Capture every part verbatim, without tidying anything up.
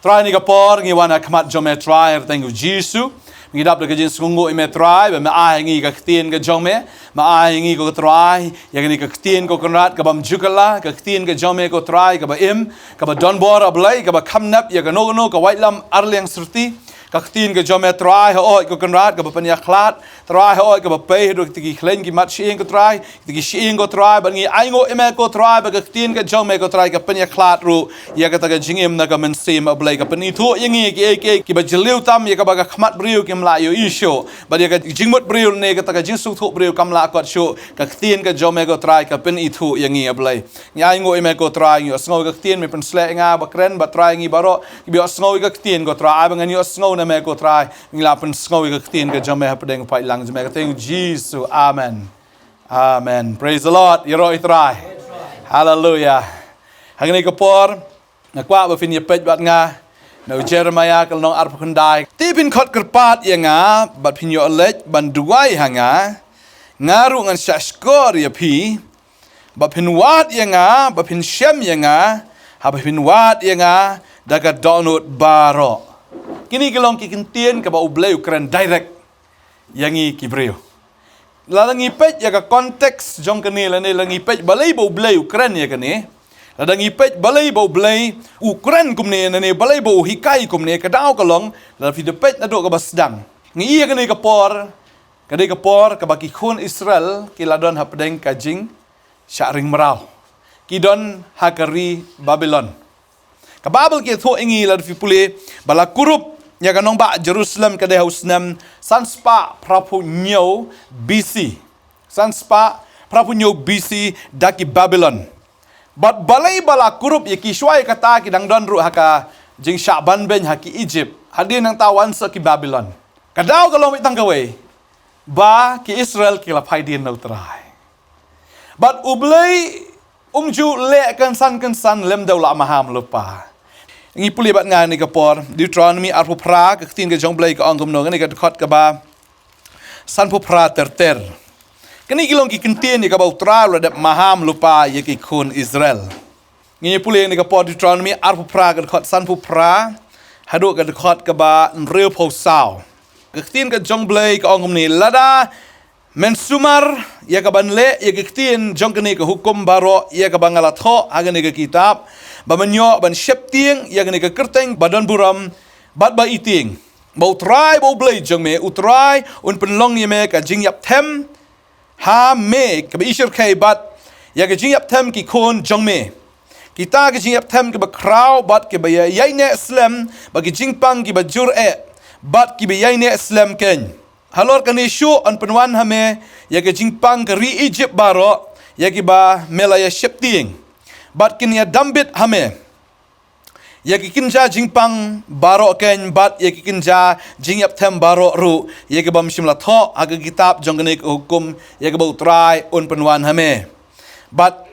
Trai, ha kane ka por ngi wan ha khmat jong me Trai, ha kyrteng u Jisu. Ngi dap da ka jingsngewnguh ïa me Trai, ba me ai ha ngi ka ktien ka jong me. Me ai ha ngi ko Trai ïa kane ka ktien ko Kynrad, kabym ju kylla, ka ktien ka jong me ko Trai, kaba im, kaba don bor, A Blei, kaba kham nep ïa kano kano ka waitlam arliang syrti. Ka ktien ka jong me Trai, hooid ko Kynrad, kaba pynïakhlad, Trai, hooid, kaba pei haduh kita ki khleiñ ki mat shyieng ko Trai, kita ki shyieng ko Trai, bad ngi ainguh ïa me ko Trai, ba ka ktien ka jong me ko Trai ka pynïakhlad ruh ïa kata ka jingim na ka mynsiem, A Blei, ka pynithuh ïa ngi kiei kiei kiba jylliew tam, ïa kaba ka khmat briew kim lah ïohi shuh, bad ïa ka jingmut briew ne kata ka jingsngewthuh briew kam lah kot shuh, ka ktien ka jong me ko Trai ka pynithuh ïa ngi, A Blei. Ngi ainguh ïa me ko Trai, ngi ïohsngew ïa ka ktien, me pynsleh ïa nga ba kren, bad Trai, ngi baroh kiba ïohsngew ïa ka ktien ko Trai, ai ba ngan ïohsngew na me ko Trai, ngi la pynsngew ïa ka ktien ka jong me hapdeng u paidlang jong me, ha ka kyrteng u Jisu. Amen. Amen. Praise the Lord. Ïaroh ïa u Trai. Hallelujah. Ha kane ka por nga kwah ba phin ïa peit bad nga na u Jeremiah ka lynnong arphew khyndai. Te phin khot kyrpad ïa nga bad phin ïoh leit ban duwai ha nga, nga ruh ngan shah shkor ïa phi. Ba phin wad ïa nga, ba phin shem ïa nga, haba phin wad ïa nga da ka dohnud baroh. Kine ki long ki ktien kaba U Blei u kren direct ïa ngi ki briew. Lada ngi peit ïa ka context jong kane, lane lada ngi peit balei ba U Blei u kren ïa kane, lada ngi peit balei ba U Blei u kren kumne, lane balei ba u hikai kumne, ka daw ka long, lada phi da peit naduh kaba sdang, ngi ïa kane ka por, ka dei ka por kaba ki khun Israel ki la don hapdeng ka jingshah ring mraw. Ki don ha ka ri Babilon. Ka Baibl ka ïathuh ïa ngi, lada phi pule, ba la kurup ïa ka nongbah Jerusalem ka dei ha u snem san spah phraphew hynñiew B C. San spah phraphew hynñiew B C da ki Babilon. Bad balei ba la kurup ïa ki? Shuwa ïa kata ki dang don ruh ha ka jingshah banbeiñ ha ki Egypt. Hadien nangta wan sa ki Babilon. Ka daw ka long mih tang kawei, ba ki Israel ki la phai dien na U Trai. Bad U Blei um ju leh kynsan kynsan lymda u la maham lypa. Ngi pule bad nga ha kane ka por, Deuteronomy arphew phra, ka ktien ka jong U Blei ka ong kumno, ha kane ka dkhot kaba sanphew phra ter ter. Kine ki long ki ktien ïa kaba U Trai u la dep maham lypa ïa ki khun Israel. Ngi pule ha kane ka por, Deuteronomy arphew phra, ka dkhot sanphew phra haduh ka dkhot kaba hynriewphew saw. Ka ktien ka jong U Blei ka ong kumne: Lada men sumar ïa kaban leh ïa ki ktien jong kine ki hukum baroh ïa kaba nga la thoh ha kane ka kitab, ba men ïoh ban sheptieng ïa kane ka kyrteng ba don burom bad ba itieng, ba U Trai, ba U Blei jong me, U Trai un pynlong ïa me ka jingïapthem ha me kaba ishyrkhei bad ïa ka jingïapthem ki khun jong me. Kita ki jingïapthem kiba khraw bad kiba ïa, ïaineh slem, bad ki jingpang kiba jur eh bad kiba ïaineh slem keiñ. Halor kane shuh yn pynwan ha me ïa ka jingpang ka ri Egypt baroh, ïa kiba me la ïa sheptieng. Bad kin ïa dambit ha me ïa ki kynja jingpang baroh keiñ, bad ïa ki kynja jingïapthem baroh ruh, ïa kibym shym la thoh ha ka kitab jong kine ki hukum, ïa kaba U Trai un pynwan ha me. Bad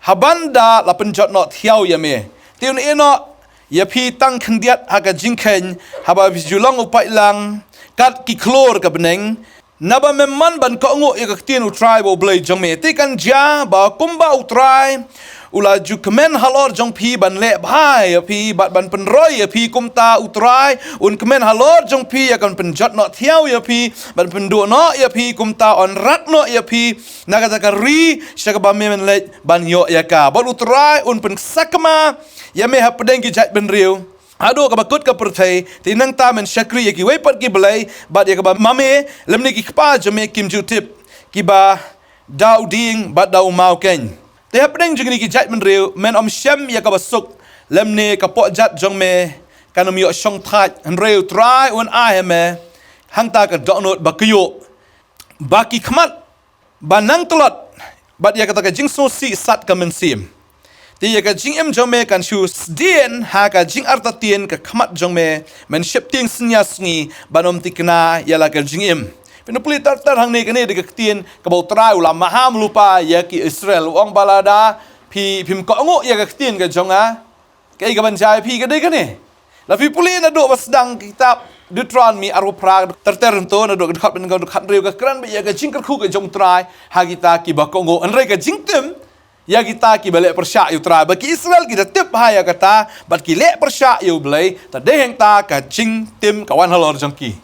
haban da la pynjot noh thiaw ïa me, te un ïehnoh ïa phi tang khyndiat ha ka jingkheiñ, haba phi ju long u paidlang kat ki khlur ka bneng, naba mem man ban kohnguh ïa ka ktien U Trai, ba U Blei jong me. Te kan jia ba kumba U Trai u la ju kmen halor jong phi ban leh bha ïa phi bad ban pynroi ïa phi, kumta U Trai un kmen halor jong phi ïa kaban pynjot noh thiaw ïa phi, ban pynduh noh ïa phi, kumta yn rat noh ïa phi na kata ka ri sha kaba me men leit ban ïoh ïa ka. Bad U Trai un pynsakma ïa me hapdeng ki jaitbynriew haduh kaba kut ka pyrthei, te nangta men shakri ïa kiwei pat ki blei, bad ïa kaba ma me lymne ki kpa jong me kim ju tip, kiba da u dieng bad da u maw keiñ. Te hapdeng jong kine ki jaitbynriew men ym shem ïa kaba suk, lymne ka pohjat jong me kan ym ïoh shongthait, hynrei U Trai un ai ha me hangta ka dohnud ba kyiuh, ba ki khmat ba nang tlot, bad ïa kata ka jingsngewsih sat ka mynsiem. Te ïa ka jingim jong me kan shu sdien ha ka jingartatien ka khmat jong me, men sheptieng synñia sngi ban ym thikna ïa la ka jingim. Phin pule ter ter hangne, kane dei ka ktien kaba U Trai u la maham lypa ïa ki Israel, u ong ba lada phi, phim kohnguh ïa ka ktien ka jong nga, kaei kaban jia ïa phi ka dei kane. La phi pule naduh ba sdang ka kitab Deuteronomi arphew phra, ter ter hangto, naduh ka dkhot ba nyngkong, dkhot hynriew, ka kren beit ïa ka jingkyrkhu ka jong U Trai ha kita kiba kohnguh. Hynrei ka jingtim ïa kita kiba leh pyrshah ïa U Trai. Ba ki Israel ki da tip bha ïa kata, bad ki leh pyrshah ïa U Blei, te dei hangta ka jingtim ka wan halor jong ki.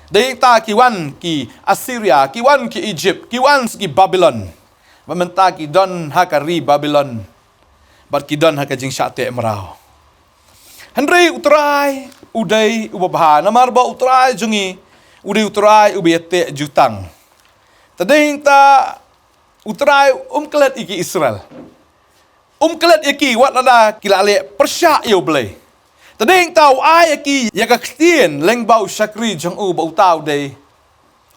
Dei hangta ki wan ki Assyria, ki wan ki Egypt, ki wan ki Babylon. Bad mynta ki don ha ka ri Babylon. Bad ki don ha ka jingshah teh mraw. Hynrei U Trai u dei uba bha, namar ba U Trai jong ngi u dei U Trai uba ïateh jutang. Te dei hangta U Trai um klet ïa ki Israel. Um klet ïa ki wat lada ki la leh pyrshah ïa U Blei. Te dei hangta u ai ïa ki ïa ka ktien lyngba u shakri jong u, ba uta u dei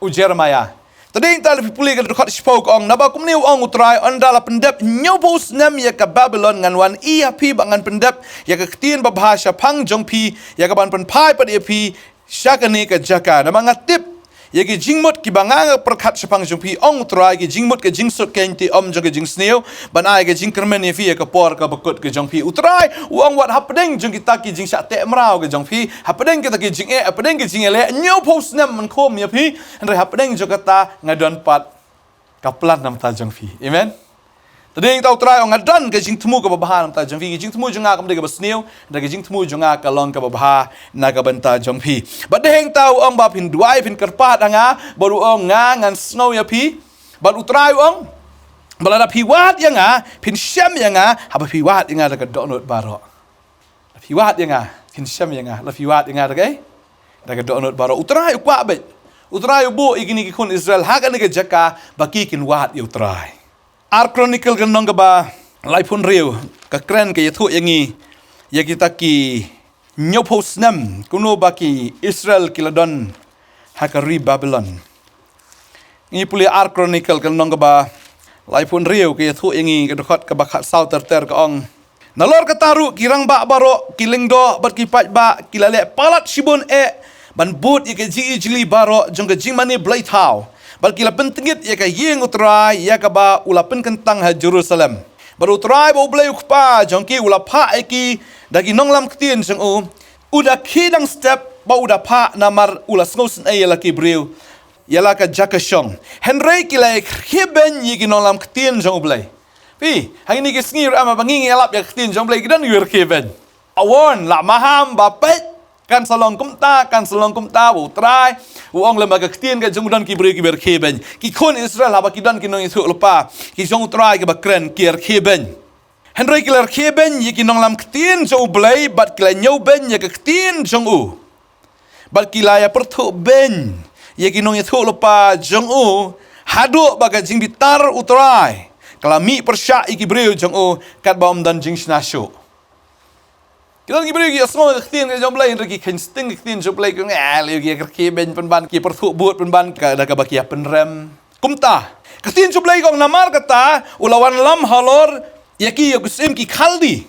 u Jeremiah. Te dei hangta lada phi pule ka dkhot shiphew, ka ong, naba kumne u ong U Trai, ynda la pyndep hynñiewphew snem ïa ka Babylon, ngan wan ïa phi bad ngan pyndep ïa ka ktien babha shaphang jong phi, ïa kaban pynphai pat ïa phi sha kane ka jaka. Namar nga tip ïa ki jingmut kiba nga nga pyrkhat shaphang jong phi, ong U Trai, ki jingmut ka jingsuk, kein te ym jong ka jingsniew, ban ai ka jingkyrmen ïa phi ïa ka por kaba kut ka jong phi. U Trai u ong, wat hapdeng jong kita ki jingshah teh mraw ka jong phi, hapdeng kita ki jingeh, hapdeng ki jingeh leh, hynñiewphew snem man khum ïa phi, hynrei hapdeng jong kata nga don pat ka plan na bynta jong phi. Amen. Te dei hangta U Trai u ong, nga don ka jingthmu kaba bha na bynta jong phi. Ka jingthmu jong nga kam dei kaba sniew, hynrei ka jingthmu jong nga ka long kaba bha na ka bynta jong phi. Bad dei hangta u ong ba phin duwai, phin kyrpad ha nga, bad u ong, nga ngan sngew ïa phi. Bad U Trai u ong, bad lada phi wad ïa nga, phin shem ïa nga, haba phi wad ïa nga da ka dohnud baroh. Lada phi wad ïa nga, phin shem ïa nga. Lada phi wad ïa nga da kaei? Da ka dohnud baroh. U Trai u kwah beit. U Trai u buh ïa kine ki khun Israel ha kane ka jaka ba ki kin wad ïa U Trai. Ar Chronicle ka lynnong kaba laiphew hynriew ka kren, ka ïathuh ïa ngi ïa kita ki hynñiewphew snem kumno ba ki Israel ki la don ha ka ri Babylon. Ngi pule Ar Chronicle ka lynnong kaba laiphew hynriew, ka ïathuh ïa ngi ka dkhot kaba khatsaw ter ter, ka ong, nalor kata ruh ki rangbah baroh, ki lyngdoh bad ki paidbah ki la leh palat shibun eh ban bud ïa ka jingijli baroh jong ka jingmane blei thaw, bad ki la pyntngit ïa ka ïing U Trai ïa kaba u la pynkyntang ha Jerusalem. Bad U Trai ba U Blei U Kpa jong ki u la phah ïa ki da ki nonglam ktien jong u, u da khie dang step ba u da phah, namar u la sngewsynei ïa la ki briew, ïa la ka jaka shong. Hynrei ki la ïa rkhie beiñ ïa ki nonglam ktien jong U Blei. Phi, ha kine ki sngi ruh em, haba ngi ngi ïalap ïa ka ktien jong U Blei, ki don kiba rkhie beiñ. Awon, la maham ba peit, kan sa long kumta, kan sa long kumta, ba U Trai u ong lem ba ka ktien ka jong u don ki briew kiba rkhie beiñ. Ki khun Israel, haba ki don ki nongïathuhlypa ki jong U Trai kiba kren, ki rkhie beiñ. Hynrei ki la rkhie beiñ ïa ki nonglam ktien jong U Blei, bad ki la ñiew beiñ ïa ka ktien jong u. Bad ki la ïa pyrthuh beiñ ïa ki nongïathuhlypa jong u, haduh ba ka jingbitar U Trai ka la mih pyrshah ïa ki briew jong u, katba ym don jingshna shuh. Ki don ki briew ki ïohsngew ka ktien ka jong U Blei, hynrei ki kheiñ sting ka ktien jong U Blei, ki ong, eh, lei ki ïa rkhie beiñ pynban, ki pyrthuh bud pynban, ka, da kaba ki ïa pynrem. Kumta, ka ktien jong U Blei ka ong, namar kata u la wanlam halor ïa ki ïa u syiem ki Khaldi,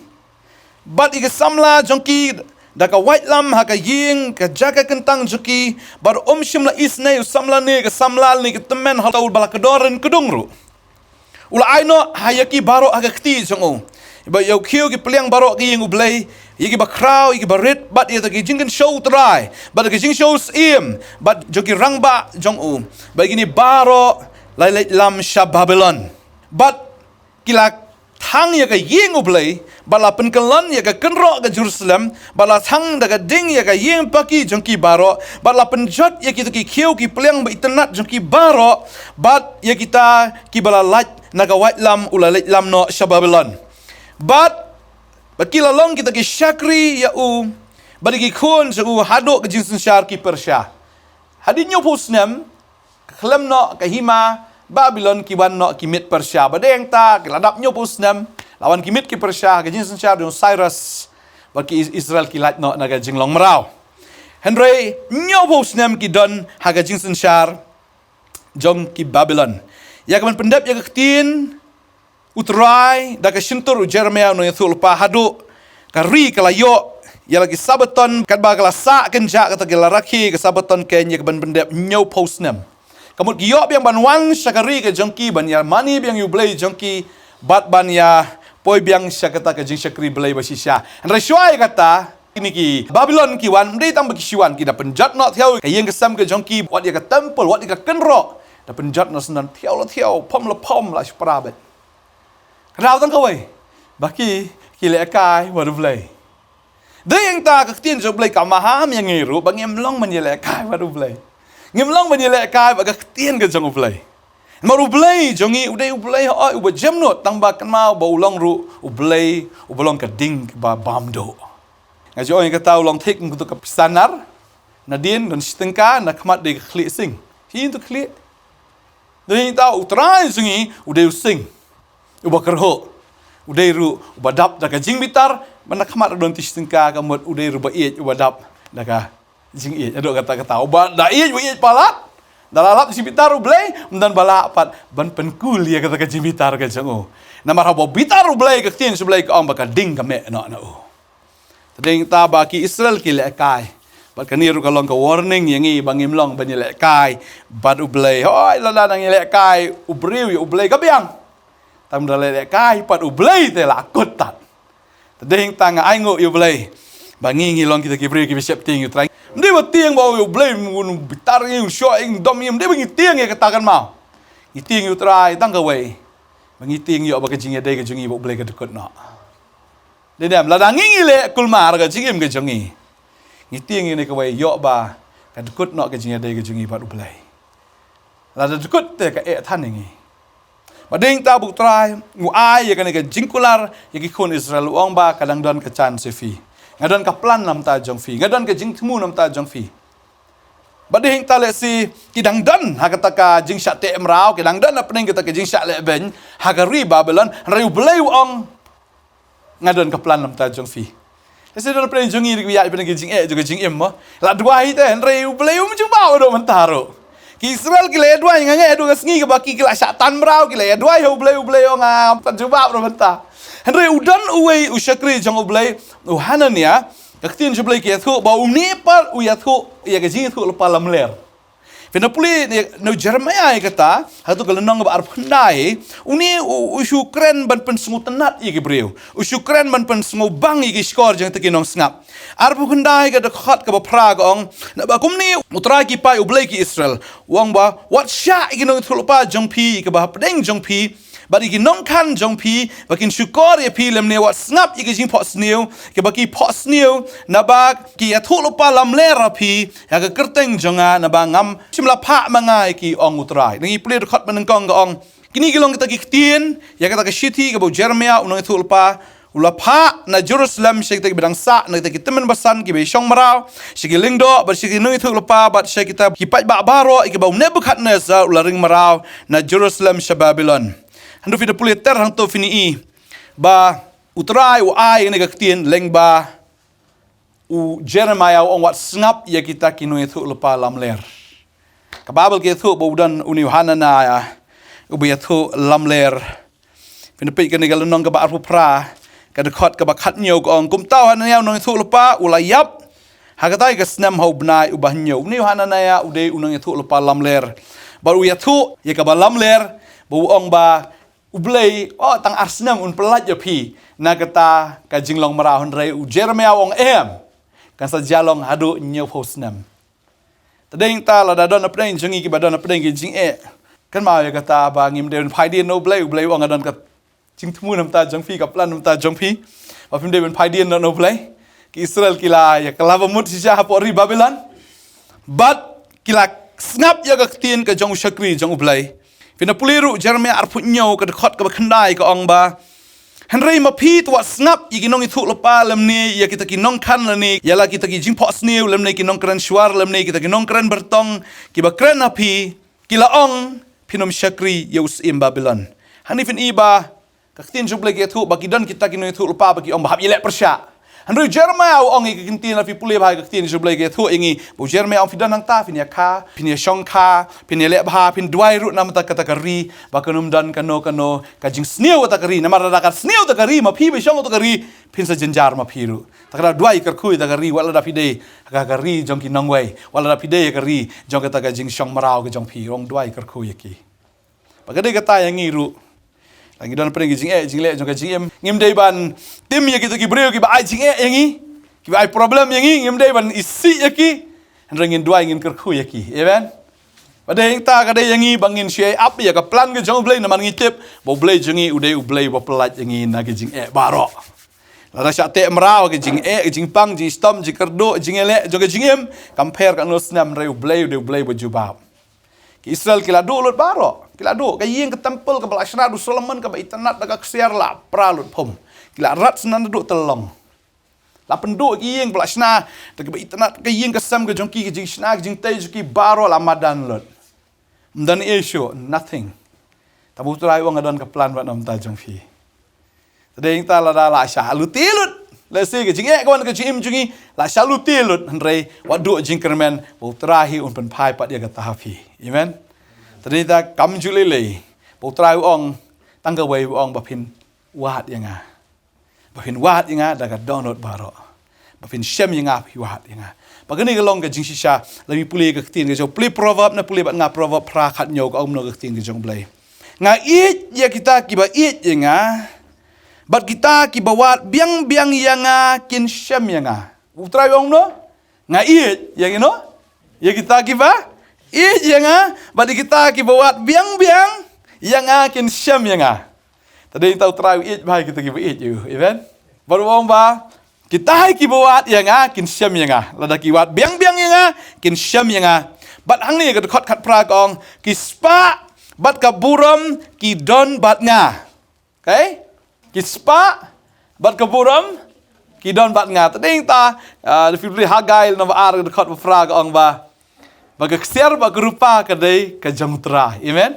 bad ïa ki samla jong ki da ka waitlam ha ka ïing, ka jaka kyntang jong ki, bad um shym la isynei u samla ne ka samla ne ka tymmen, hato u ba la kdor rynkdung ruh. U la ai noh ha ïa ki baroh ha ka kti jong u. Bad ïa u khiew ki pliang baroh ka ïing U Blei, ïa ki bakhraw, ïa ki barit, bad ïa ki jingkynshew U Trai, bad ïa ki jingshew syiem, bad jong ki rangbah jong u. Bad ïa kine baroh la leit lam sha Babilon. Bad ki la thang ïa ka ïing U Blei, bad la pynkyllon ïa ka kynroh ka Jerusalem, bad la thang da ka ding ïa ka ïing paki jong ki baroh, bad la pynjot ïa kita ki khiew ki pliang ba itynnad jong ki baroh, bad ïa kita kiba la lait na ka waitlam u la leit lam noh sha Babilon. Bad, bad ki la long kita ki shakri ïa u, bad ïa ki khun jong u haduh ka jingsynshar ki pyrshah. Hadien hynñiewphew snem, ka khlem noh ka hima Babilon, ki wan noh ki Miet Persia. Bad hangta ki la dap hynñiewphew snem, la wan ki Miet ki Persia, ka jingsynshar jong u Cyrus, bad ki Is-, Israel ki lait noh na ka jinglong mraw. Hynrei hynñiewphew snem ki don ha ka jingsynshar jong ki Babilon. Ïa kaban pyndep ïa ka ktien U Trai da ka shyntur u Jeremiah u nongïathuhlypa, haduh ka ri ka la ïoh ïa la ki Sabbaton, katba ka la sah kynjah, kata ki la rakhe ka Sabbaton, kein ïa kaban pyndep hynñiewphew snem. Ka mut ki ïoh biang ban wan sha ka ri ka jong ki, ban ïa mane biang ïa U Blei jong ki, bad ban ïa poi biang sha kata ka jingshakri Blei ba shisha. Hynrei shuwa ïa kata, Kine ki Babilon ki wan, ym dei tang ba ki shu wan, ki da pynjot noh thiaw ka ïing ka sem ka jong ki, wat ïa ka temple, wat ïa ka kynroh. Da pynjot noh syndon thiaw la thiaw, phom la phom, la shipra beit. Ka daw tang kawei ba ki, ki lehkai bad U Blei. Dei hangta ka ktien jong U Blei ka maham ïa ngi ruh ba ngim long ban ïalehkai bad U Blei. Ngim long ban ïalehkai bad ka ktien ka jong U Blei. Namar U Blei jong ngi u dei U Blei hooid uba jemnud, tang ba kynmaw ba u long ruh U Blei uba long ka ding ba bam duh. Nga ju ong ïa kata, u long thik kum tu ka pisa nar. Nadien don shi tyngka, na khmat dei ka khlieh sing. Hi tu khlieh. Dei hangta U Trai jong ngi u dei u sing uba kyrhuh. U dei ruh uba dap da ka jingbitar, ba na khmat don tang shi tyngka, ka mut u dei ruh uba ïeit uba dap da ka jingïeit. Haduh katta katta, uba da ïeit, uba ïeit palat, da la lap jingbitar U Blei, ym don ba lah pat ban pynkul ïa kata ka jingbitar ka jong u. Namar haba bitar U Blei, ka ktien U Blei ka ong ba ka ding ka meh noh na u. Te dei hangta ba ki Israel ki lehkai. Bad kane ruh ka long ka warning ïa ngi ba ngim long ban ïalehkai bad U Blei. Hooid, lada nang ïalehkai u briew ïa U Blei ka biang. Tang lada lehkai pat U Blei te la kut tad. Te dei hangta nga ainguh ïa U Blei ba ngi, ngi long kita ki briew kiba sheptieng ïa U Trai. Ym dei ba tieng ba ïa U Blei un bitar ïa ngi, un shoh ïa ngi, un dom ïa ngi, ym dei ba ngi tieng ïa kata, kynmaw. Ngi tieng ïa U Trai tang kawei, ba ngi tieng ïoh ba ka jingïadei ka jong ngi bad U Blei ka dkut noh. Dei ne em? Lada ngi, ngi leh kulmar ka jingim ka jong ngi, ngi tieng ïa kane kawei, ïoh ba ka dkut noh ka jingïadei ka jong ngi bad U Blei. Lada dkut te ka eh than ïa ngi. Bad dei hangta ba U Trai u ai ïa kane ka jingkular ïa ki khun Israel, u ong ba ka dang don ka chance ïa phi. Nga don ka plan na bynta jong phi. Nga don ka jingthmu na bynta jong phi. Bad dei hangta lehse ki dang don ha kata ka jingshah teh mraw, ki dang don hapdeng kata ka jingshah lehbeiñ ha ka ri Babilon, hynrei U Blei u ong, nga don ka plan na bynta jong phi. Lehse don hapdeng jong ngi ruh kiba ïaid hapdeng ka jingeh jong ka jingim mo. La duwai te hynrei U Blei um jubab haduh mynta ruh. Ki Israel ki la ïa duwai, nga ngeit haduh ka sngi kaba ki, ki la shah tan mraw, ki la ïa duwai ha U Blei, U Blei u ong ngam pat jubab ruh mynta. Hynrei u don uwei u shakri jong U Blei, u Hanania, ka ktien jong U Blei ka ïathuh ba une pat u ïathuh ïa ka jingïathuhlypa lamler. Phin da pule na u Jeremiah ïa kata, ha tu ka lynnong kaba arphew khyndai, une u, u shu kren ban pynsngewtynnat ïa ki briew. U shu kren ban pynsngewbang ïa ki shkor jong kita ki nongsngap. Arphew khyndai ka dkhot kaba phra ka ong, naba kumne U Trai ki paid, U Blei ki Israel, u ong ba, wat shah ïa ki nongïathuhlypa jong phi, ïa kiba hapdeng jong phi, bad ïa ki nongkhan jong phi, ba kin shukor ïa phi, lymne wat sngap ïa ki jingphohsniew kiba ki phohsniew, naba ki ïathuhlypa lamler ha phi, ha ka kyrteng jong nga, naba ngam shym la phah ma nga ïa ki, ong U Trai. Ngi pule dkhot ba nyngkong ka ong, kine ki long kita ki ktien ïa kata ka shithi kaba u Jeremiah u nongïathuhlypa u la phah na Jerusalem sha kita kiba dang sah, na kita ki tymmen basan kiba ïashong mraw, sha ki lyngdoh, bad sha ki nongïathuhlypa, bad sha kita ki paidbah baroh ïa kiba u Nebukhadnessar u la ring mraw na Jerusalem sha Babilon. Hynrei phi da pule ter hangto phin i ba U Trai u ai ïa kane ka ktien lyngba u Jeremiah, u ong wat sngap ïa kita ki nongïathuhlypa lamler. Ka Baibl ka ïathuh ba u don une u Hananiah uba ïathuh lamler. Phin da peit kane ka lynnong kaba arphew phra, ka dkhot kaba khathynñiew ka ong, kumta u Hananiah u nongïathuhlypa u la ïap ha kata ka snem ha u bnai uba hynñiew. Une u Hananiah u dei u nongïathuhlypa lamler. Bad u ïathuh ïa kaba lamler, ba u ong ba U Blei, oh, tang ar snem un pyllait ïa phi na kata ka jinglong mraw, hynrei u Jeremiah u ong em, kan sa jia long haduh hynñiewphew snem. Te dei hangta lada don hapdeng jong ngi kiba don hapdeng ki jingeh, kynmaw ïa kata ba ngim dei ban phai dien na U Blei. U Blei u ong nga don ka jingthmu na bynta jong phi, ka plan na bynta jong phi, ba phim dei ban phai dien na U Blei. Ki Israel ki la ïa kylla ba mut shisha hapoh ri Babilon. Bad ki la sngap ïa ka ktien ka jong u shakri jong U Blei. Phin da pule ruh Jeremiah arphew hynñiew ka dkhot kaba khyndai ka ong ba, hynrei ma phi to wat sngap ïa ki nongïathuhlypa lymne ïa kita ki nongkhan lane ïa la kita ki jingphohsniew lymne ki nongkren shuwa lymne kita ki nongkren byrtong kiba kren ha phi, ki la ong, phin ym shakri ïa u syiem Babilon. Hangne phin i ba ka ktien jong U Blei ka ïathuh ba ki don kita ki nongïathuhlypa ba ki ong ba hap ïaleh pyrshah. Hynrei u Jeremiah u ong ïa ka ktien, lada phi pule bha ïa ka ktien jong U Blei ka ïathuh ïa ngi, ba u Jeremiah u ong phi don hangta, phin ïakha, phin ïashongkha, phin ïaleh bha, phin duwai ruh na bynta kata ka ri, ba kan ym don kano kano ka jingsniew kata ka ri. Namar lada ka sniew kata ka ri, ma phi ba shong kata ka ri, phin sa jynjar ma phi ruh. Te ka dei duwai kyrkhu ïa kata ka ri, wat lada phi dei ha ka ri jong ki nongwei, wat lada phi dei ha ka ri jong kata ka jingshong mraw ka jong phi, ong duwai kyrkhu ïa ki. Bad ka dei kata ïa ngi ruh. Lada ngi don hapdeng ki jingeh jingleh jong ka jingim, ngim dei ban tim ïa kita ki briew kiba ai jingeh ïa ngi. Kiba ai problem ïa ngi, ngim dei ban isih ïa ki. Hynrei ngin duwai, ngin kyrkhu ïa ki. Amen. Ba dei hangta ka dei ïa ngi ba ngin shu ïai ap ïa ka plan ka jong U Blei, namar ngi tip ba U Blei jong ngi u dei U Blei ba pyllait ïa ngi na ki jingeh baroh. Lada shah teh mraw ki jingeh, ki jingpang, jingshitom, jingkyrduh, jingeh leh jong ki jingim, kam pher katno snem, hynrei U Blei u dei U Blei ba jubab. Ki Israel ki la duh lut baroh, ki la duh. Ka ïing ka temple kaba la shna da u Solomon kaba itynnad da ka ksiar la pra lut phom. Ki la rat sngewbha duh tyllong. La pynduh ki ïing ba la shna da kaba itynnad, ka ïing ka sem ka jong ki, ka jingshna, ka jingtei jong ki baroh la madan lut. Ym don ei shuh, nothing. Tangba U Trai u ong nga don ka plan bad namar jong phi. Te dei hangta lada la shah lute lut, lehse ka jingeh ka wan ka jingim jong ngi la shah lute lut, hynrei wat duh jingkyrmen, ba U Trai hi un pynphai pat ïa kata ha phi. Amen. Te dei hangta kam ju lei lei, ba U Trai u ong, tang kawei u ong ba phin wad ïa nga. Ba phin wad ïa nga da ka dohnud baroh. Ba phin shem ïa nga, phi wad ïa nga. Ba kane ka long ka jingshisha, lada phi pule ka ktien ka jong, pule Proverb, na pule bad nga Proverb phra khathynñiew, ka ong kumno ka ktien ka jong U Blei. Nga ïeit ïa kita kiba ïeit ïa nga, bad kita kiba wad biang biang ïa nga kin shem ïa nga. U Trai u ong kumno? Nga ïeit ïa kino? Ïa kita kiba ïeit ïa nga, bad ïa kita kiba wad biang biang ïa nga kin shem ïa nga. Te dei hangta U Trai u ïeit bha ïa kita kiba ïeit ïa u. Amen. Bad u ong ba kita kiba wad ïa nga kin shem ïa nga. Lada ki wad biang biang ïa nga kin shem ïa nga. Bad hangne ka dkhot khatphra ka ong, ki spah bad ka burom ki don bad nga. Okay? Ki spah bad ka burom ki don bad nga. Te dei hangta, ah, lada phi pule Haggai lynnong ba ar ka dkhot ba phra ka ong ba, ba ka ksiar bad ka rupa ka dei ka jong U Trai. Amen.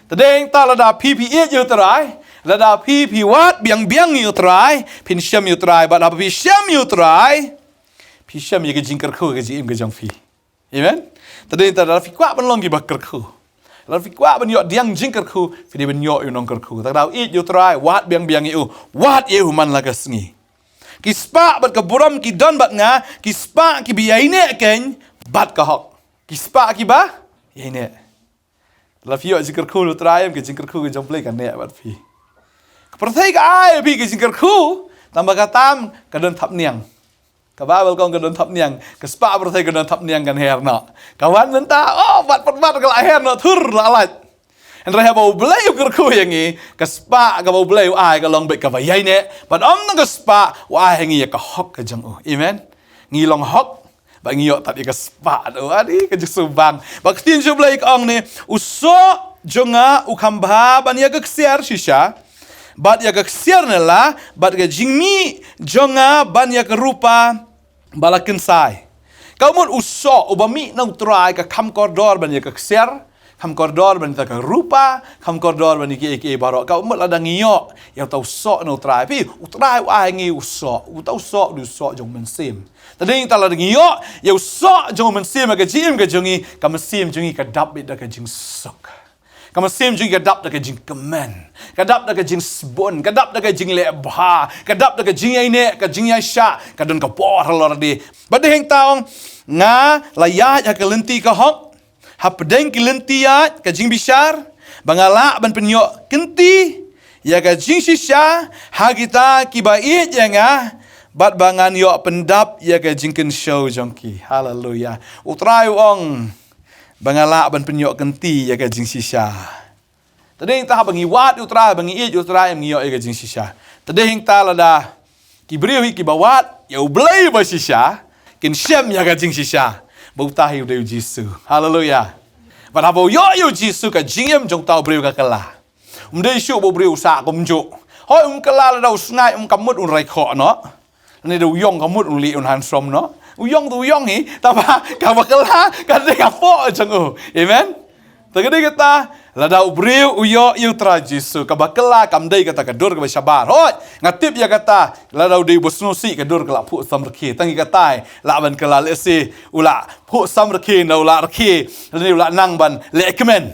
Te dei hangta lada phi phi ïeit ïa U Trai, lada phi phi wad biang biang ïa U Trai, phin shem ïa U Trai, bad haba phi shem ïa U Trai, phi shem ïa ka jingkyrkhu ka jingim ka jong phi. Amen. Te dei hangta lada phi kwah ban long kiba kyrkhu, lada phi kwah ban ïoh diang jingkyrkhu, phi dei ban ïoh ïa u nongkyrkhu. Te lada u ïeit ïa U Trai, wad biang biang ïa u, wad ïa u man la ka sngi. Ki spah bad ka burom ki don bad nga, ki spah kiba ïaineh keiñ bad ka hok. Ki spah kiba ïaineh. Lada phi ïoh jingkyrkhu na U Trai, em, ka jingkyrkhu ka jong U Blei ka neh bad phi. Ka pyrthei ka ai phi ka jingkyrkhu, tangba ka tam ka don thapniang. Ka Baibl ka ong ka don thapniang, ka spah pyrthei ka don thapniang, kan her noh. Ka wan mynta, oh, bad pat bad ka la her noh, thur la lait. Hynrei haba U Blei u kyrkhu ïa ngi, ka spah kaba U Blei u ai ka long beit kaba ïaineh, bad ym tang ka spah, u ai ha ngi ïa ka hok ka jong u. Amen. Ngi long hok, ba ngi ïoh tad ïa ka spah, oh, adi ka jingsngewbang. Ba ka ktien jong U Blei ka ong ne, u soh jong nga u kham bha ban ïa ka ksiar shisha, bad ïa ka ksiar nylla, bad ka jingmih jong nga ban ïa ka rupa ba la kynsai. Ka mut u soh uba mih na U Trai ka kham kordor ban ïa ka ksiar, kham kordor ban ïa ka rupa, kham kordor ban ïa kiei kiei baroh. Ka mut lada ngi ïoh ïa uta u soh na U Trai. Phi, U Trai u ai ngi u soh, uta u soh u dei u soh jong u Mynsiem. Te dei hangta lada ngi ïoh ïa u soh jong u Mynsiem ha ka jingim ka jong ngi, ka mynsiem jong ngi ka dap beit da ka jingsuk. Ka mynsiem jong ngi ka dap da ka jingkmen, ka dap da ka jingsbun, ka dap da ka jingleh bha, ka dap da ka jingïaineh, ka jingïaishah, ka don ka bor halor lade. Bad dei hangta ong, nga la ïaid ha ka lynti ka hok, hapdeng ki lynti ïaid ka jingbishar, ba nga lah ban pynïoh kynti ïa ka jingshisha ha kita kiba ïeit ïa nga, bad ba ngan ïoh pyndap ïa ka jingkynshew jong ki. Haleluya. U Trai u ong, ba nga lah ban pynïoh kynti ïa ka jingshisha. Te dei hangta haba ngi wad ïa U Trai, ba ngi ïeit ïa U Trai, ngi ïoh ïa ka jingshisha. Te dei hangta lada ki briew hi kiba wad ïa U Blei ba shisha, kin shem ïa ka jingshisha. Ba uta hi u dei U Jisu. Haleluya. Bad haba u ïoh ïa U Jisu, ka jingim jong uta u briew ka kylla. Um dei shuh ba u briew u sah kumjuh. Hooid, um kylla lada u sngaid, um, ka mut un rai khoh noh. Lane da u ïong ka mut un leh un handsome noh. U ïong tu u ïong hi, tangba kaba kylla ka dei ka pop jong u. Amen. Te ka dei kata, lada u briew u ïoh ïa U Trai Jisu, kaba kylla kam dei kata ka dur kaba shabar. Hooid, nga tip ïa kata, lada u dei uba sngewsih ka dur ka la phuh samrkhie. Tang ïa katai lah ban kylla, lehse u la phuh samrkhie, na u la rkhie, lane u la nang ban leh kmen.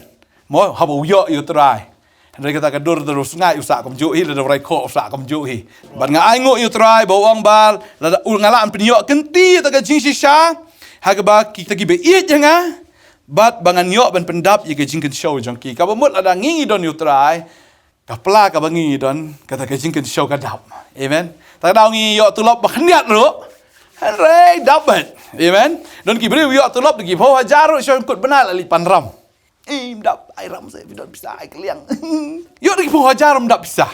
Mo, haba u ïoh ïa U Trai. Hynrei kata ka dur, da u sngaid u sah kumjuh hi, lada u rai khoh u sah kumjuh hi. Bad nga ainguh ïa U Trai ba u ong ba lada u, nga lah ban pynïoh kynti ïa ta ka jingshisha ha kaba kita kiba ïeit ïa nga, bad ba ngan ïoh ban pyndap ïa ka jingkynshew jong ki. Kaba mut lada ngi ngi don ïa U Trai, ka pla kaba ngi ngi don, kata ka jingkynshew ka dap. Amen. Te lada ngi ïoh tulop ba khyndiat ruh, Hynrei dap beit. Amen. Don ki briew ïoh tulop da ki phew hajar ruh, shu kut bnai la leit pan ram. Im dap ai ram se, phi don pisa ai kylliang. Ïoh da ki phew hajar ym dap pisa.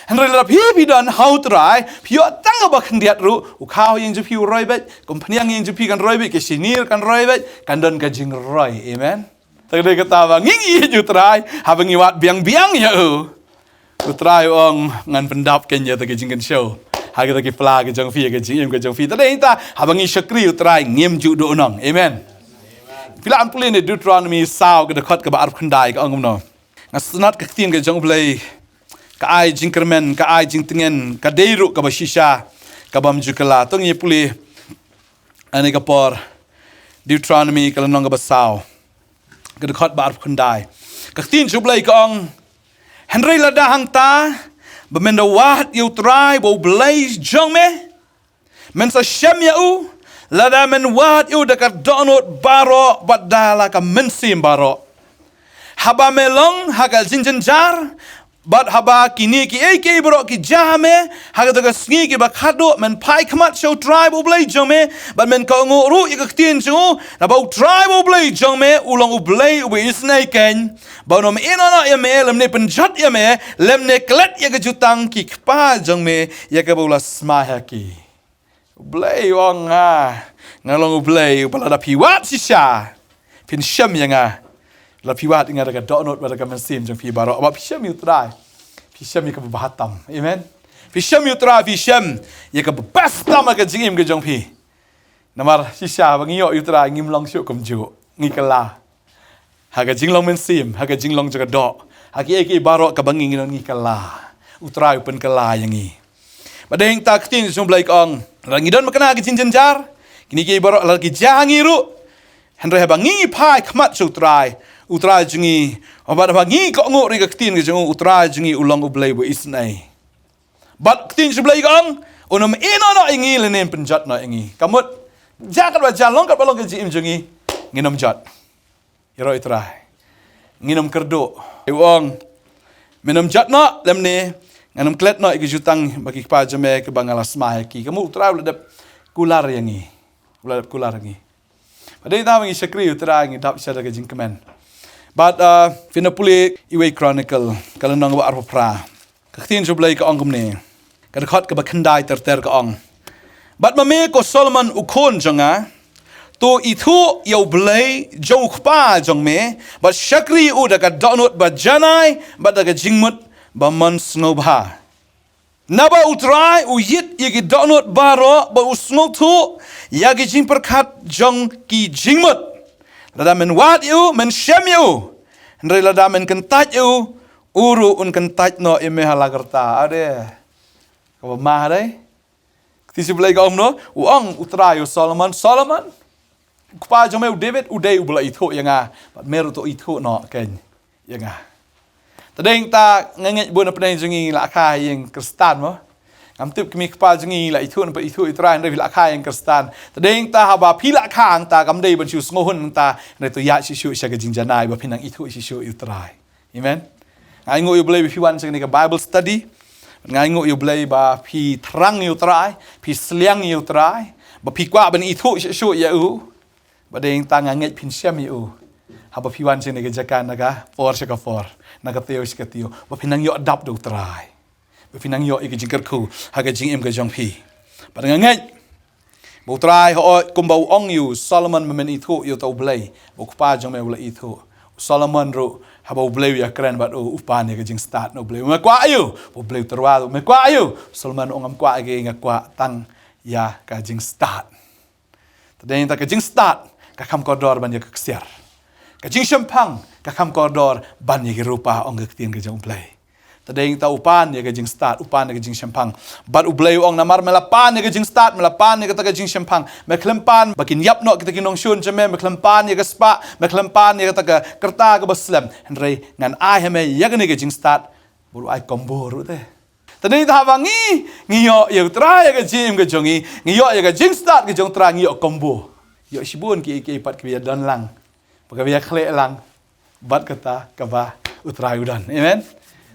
Hynrei lada phi phi don ha U Trai, phi ïoh tang kaba khyndiat ruh, u khaw ïing jong phi u roi beit, company ïing jong phi kan roi beit, ka shinir kan roi beit, kan don ka jingroi. Amen. Te dei kata ba ngi ïeit ïa U Trai, haba ngi wad biang biang ïa u, U Trai u ong ngan pyndap kein ïa kata ka jingkynshew ha kata ki pla ka jong phi, ka jingim ka jong phi. Te dei ta haba ngi shakri U Trai ngim ju duhnong. Amen. Phi lah ban pule ne Deuteronomy saw ka dkhot kaba arphew khyndai ka ong kumno. Nga sngewtynnat ka ktien ka jong U Blei ka ai jingkyrmen, ka ai jingtngen, ka dei ruh kaba shisha, kaba ym ju kylla. To ngin pule ha kane ka por, Deuteronomy ka lynnong kaba saw, ka dkhot ba arphew khyndai. Ka ktien jong U Blei ka ong, hynrei lada hangta ba men da wad ïa U Trai ba U Blei jong me, men sa shem ïa u, lada men wad ïa u da ka dohnud baroh bad da la ka mynsiem baroh. Haba me long ha ka jingjynjar, bad haba kine kiei kiei baroh ki jia ha me ha kata ka sngi kiba khatduh, men phai khmat sha U Trai ba U Blei jong me, bad men kohnguh ruh ïa ka ktien jong u, naba U Trai ba U Blei jong me u long U Blei uba isynei kein, ba un ym ïehnoh noh ïa me, lymne pynjot ïa me, lymne klet ïa ka jutang ki kpa jong me ïa kaba u la smai ha ki. U Blei u ong, nga, nga long U Blei uba lada phi wad shisha, phin shem ïa nga. Lada phi wad ïa nga da ka dohnud bad da ka mynsiem jong phi baroh. Haba phi shem ïa U Trai, phi shem ïa kaba bha tam. Amen. Phi shem ïa U Trai, phi shem ïa kaba best tam ha ka jingim ka jong phi. Namar shisha ba ngi ïoh ïa U Trai ngim long shuh kumjuh, ngi kylla. Ha ka jinglong mynsiem, ha ka jinglong jong ka doh, ha kiei kiei baroh kaba ngi, ngi don ngi kylla. U Trai u pynkylla ïa ngi. Bad dei hangta ka ktien jong U Blei ka ong, lada ngi don makna ka jingjynjar, kine kiei baroh lada ki jia ha ngi ruh, hynrei haba ngi phai khmat sha U Trai, U Trai jong ngi, bad haba ngi kohnguh ruh ïa ka ktien ka jong u, U Trai jong ngi u long U Blei uba isynei. Bad ka ktien jong U Blei ka ong, un ym ïehnoh noh ïa ngi lane pynjot noh ïa ngi. Ka mut, jia katba jia, long katba long ka jingim jong ngi, ngin ym jot. Ïaroh ïa U Trai, ngin ym kyrduh. U ong, men ym jot noh lymne ngan ym klet noh ïa ki jutang ba ki kpa jong me kiba nga la smai ha ki. Ka mut U Trai u la dep kular ïa ngi. U la dep kular ïa ngi. Bad dei tang ba ngi shakri U Trai ngi dap sha ka jingkmen. Bad, uh, phin ïa pule iwei Chronicle ka lynnong ba arphew phra. Ka ktien jong U Blei ka ong kumne. Ka dkhot kaba khyndai ter ter ka ong, bad ma me ko Solomon u khun jong nga, to ithuh ïa U Blei jong u kpa jong me, bad shakri u da ka dohnud ba janai bad da ka jingmut ba mon sngewbha. Naba U Trai u ïeit ïa ki dohnud baroh, bad u sngewthuh ïa ki jingpyrkhat jong ki jingmut. Lada men wad ïa u, men shem ïa u. Hynrei lada men kyntait ïa u, u ruh un kyntait noh ïa me ha la ka rta. Ade. Kaba ma dei. Ka ktien U Blei ka ong kumno, u ong U Trai ïa u Solomon, Solomon, u kpa jong me u David u dei uba la ithuh ïa nga, bad me ruh to ithuh noh kein ïa nga. Te dei hangta nga ngeit bun na pdeng jong ngi la kha ïing Khristan mo. Ngam tip kmie kpa jong ngi la ithuh ne em ithuh ïa U Trai, hynrei la kha ïing Khristan. Te dei hangta haba phi la kha hangta kam dei ban shu sngewhun hangta, hynrei to ïaid shuh shuh sha ka jingjanai ba phin nang ithuh shuh shuh ïa U Trai. Amen. Nga ainguh ïa U Blei ba phi wan sha kane ka Bible study. Nga ainguh ïa U Blei ba phi thrang ïa U Trai, phi sliang ïa U Trai, ba phi kwah ban ithuh shuh shuh ïa u. Ba dei hangta nga ngeit phin shem ïa u haba phi wan sha kane ka jaka na ka por sha ka por, na ka taïew sha ka taïew, ba phin nang ïoh dap da U Trai. Ba phin nang ïoh ïa ka jingkyrkhu ha ka jingim ka jong phi. Bad nga ngeit ba U Trai hooid kumba u ong ïa u Solomon, ba men ithuh ïa uta U Blei ba u kpa jong me u la ithuh. U Solomon ruh haba U Blei u ïakren bad u, u pan ïa ka jingstad na U Blei. Me kwah ïa u? U Blei u tyrwa ruh, me kwah ïa u? U Solomon u ong, ngam kwah ïa ki, nga kwah tang ïa ka jingstad. Te dei hangta ka jingstad ka kham kordor ban ïa ka ksiar. Ka jingshemphang ka kham kordor ban ïa ki rupa, ong ka ktien ka jong U Blei. Te dei hangta u pan ïa ka jingstad, u pan ïa ka jingshemphang. Bad U Blei u ong, namar me la pan ïa ka jingstad, me la pan ïa kata ka jingshemphang, me khlem pan ba kin ïap noh kita ki nongshun jong me, me khlem pan ïa ka spah, me khlem pan ïa kata ka rta kaba slem. Hynrei ngan ai ha me ïa kane ka jingstad bad u ai combo ruh te. Te dei hangta haba ngi, ngi ïoh ïa U Trai ha ka jingim ka jong ngi, ngi ïoh ïa ka jingstad ka jong U Trai, ngi ïoh combo. Ïoh shibun kiei kiei pat kiba ïadon lang, ba kaba ïakhleh lang bad kata kaba U Trai u don. Amen.